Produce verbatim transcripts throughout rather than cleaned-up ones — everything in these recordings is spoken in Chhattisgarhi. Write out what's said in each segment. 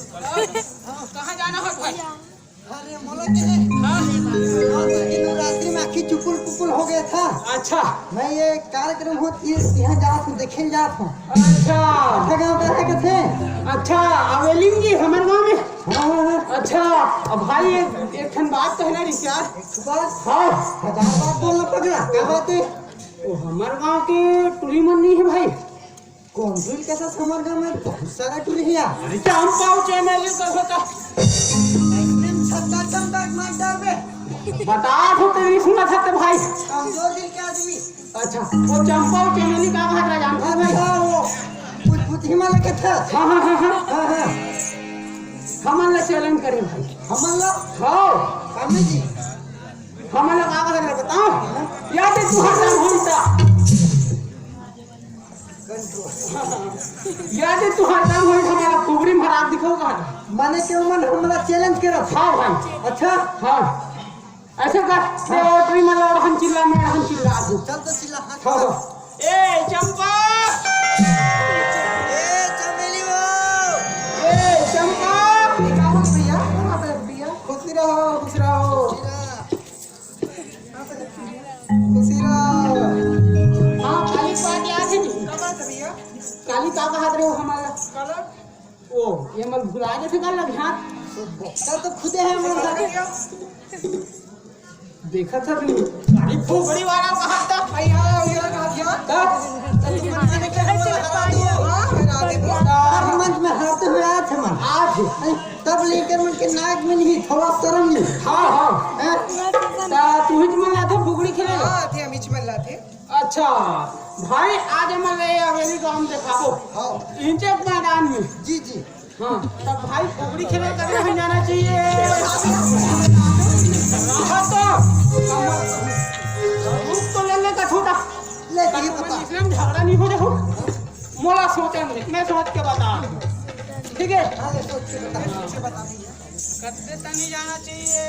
कहाँ जाना है भाई? अरे मोला के हाँ। हाँ, तो इन रात्रि में आँखी चुकुल पुकुल हो गया था। अच्छा। मैं ये कार्यक्रम होती है, यहाँ जात हूँ, देखे जात हूँ। अच्छा। अच्छा, गाँव का है कथे? अच्छा, अवेलिंग जी हमर गाँव में। हाँ, हाँ, हाँ। अच्छा, अब भाई एक, एक ठन बात कहना रही यार। बात? हाँ। हजार बात बोलना पगला, क्या बात है? वो हमर गाँव के टुरी मन नहीं है भाई। कौन टुरी? कैसा हमर गाँव में बहुत सारा टुरी है यार। अरे चंपा और चमेली का होता। एकदम छक्का चंपा एक मार डाल बे। बता तो तेरी सुना था ते भाई। कमजोर दिल के आदमी। अच्छा, वो चंपा और चमेली का बात रहा जानता है भाई? अच्छा, वो कुछ बुद्धि वाले के था। हाँ, हाँ, हाँ, हाँ। हाँ, हाँ। हमन ला चैलेंज करे भाई। हमन ला? हाँ। कामे जी। हमन ला का बात रहा बताओ? या ते तू हर काम होई ता। या ते तू हर काम होई ता, हमारा फुगड़ी महाराज दिखाओ कहाँ? माने के मन हमला चैलेंज करत। हाँ भाई। अच्छा? हाँ। ऐसे कर, हाँ। तो तुम मतलब हम चिल्ला, मैं हम चिल्ला दू। चल तो चिल्ला, हाँ, हाँ, चिल्ला। हाँ। ए चंपा! ए चमेली वो! ए चंपा! ये का बात भैया? का बात है भैया? खुशी रहो, खुश रहो। खुशी रहो। खुशी रहो। हाँ, काली का बात याद है जी? का बात है भैया? काली का बात रहे हो हमारा? काला? ओ, ये मल भुला गए थे काला ध्यान? सर तो खुदे है हमारा। देखा था भी। अरे फुगड़ी वाला कहा था। भैया, ये कहा था। का? तो तुम मन में क्या बोल रहा था? हाँ, हरा दे। हर मंच में हारते हुए आए थे मन। आए थे। तब लेकर मन के नाक में नहीं, थोड़ा शर्म नहीं। हाँ, हाँ। हैं? ता तू ही मन आथे फुगड़ी खेले? हाँ, थे हम ही मन लाथे। अच्छा, भाई, आज हमन ले हवेली को हम देखाबो। हाँ। इंचक मैदान में। जी, जी। हाँ, तब भाई फुगड़ी खेले करे हम जाना चाहिए। हाँ, तो रुक तो ले ले का छोटा। ले, ये बता। इसमें झगड़ा नहीं हो जाओ। मोला सोचन दे, मैं सोच के बता। ठीक है? हाँ, ले, सोच के बता, सोच के बता भैया। कत्ते तनी जाना चाहिए।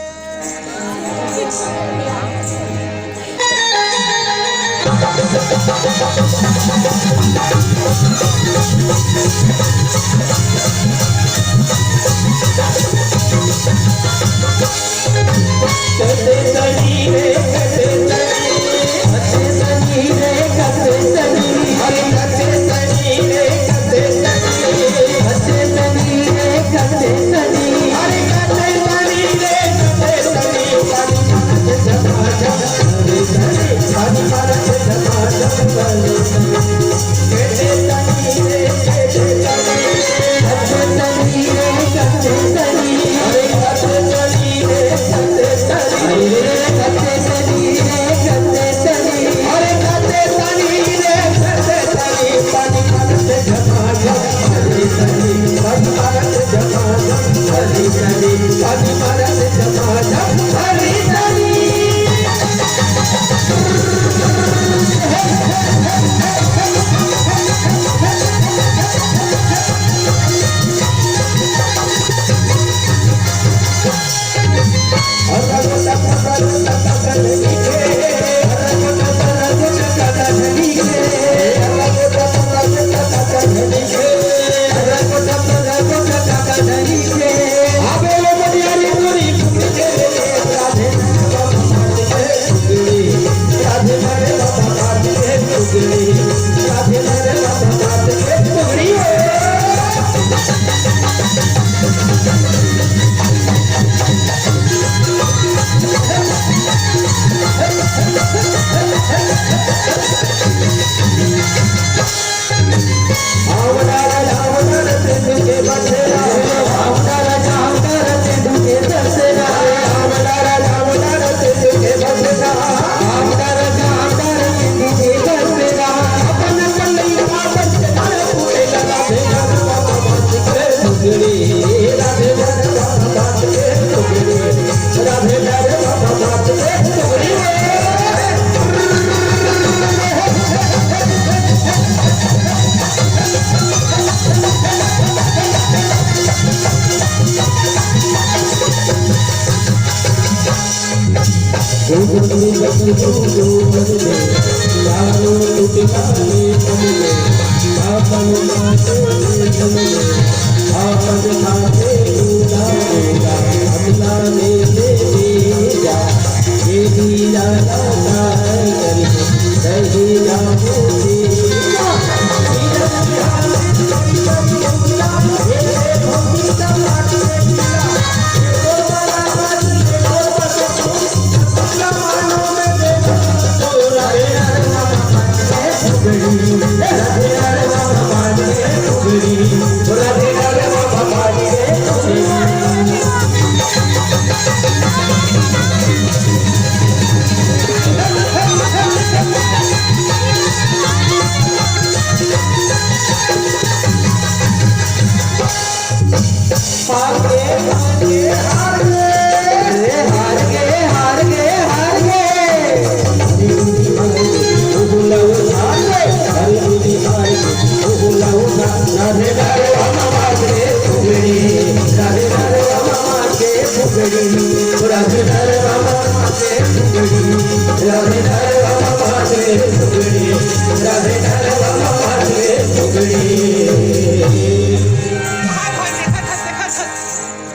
हार, हार, देखा था, देखा था।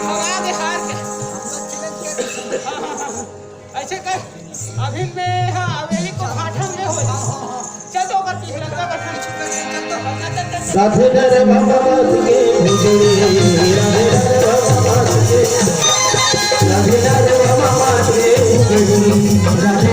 हरा दे, हार के। हाँ, हाँ, हाँ, हाँ। ऐसे कर, अभी मैं, हाँ, अवेली को भाठा में हो। चल तो ओकर पीछे लग जा, बस। साथे डरे बाबा बात के भुगड़ी, राधे डरे बाबा बात के, राधे डरे बाबा बात के भुगड़ी, राधे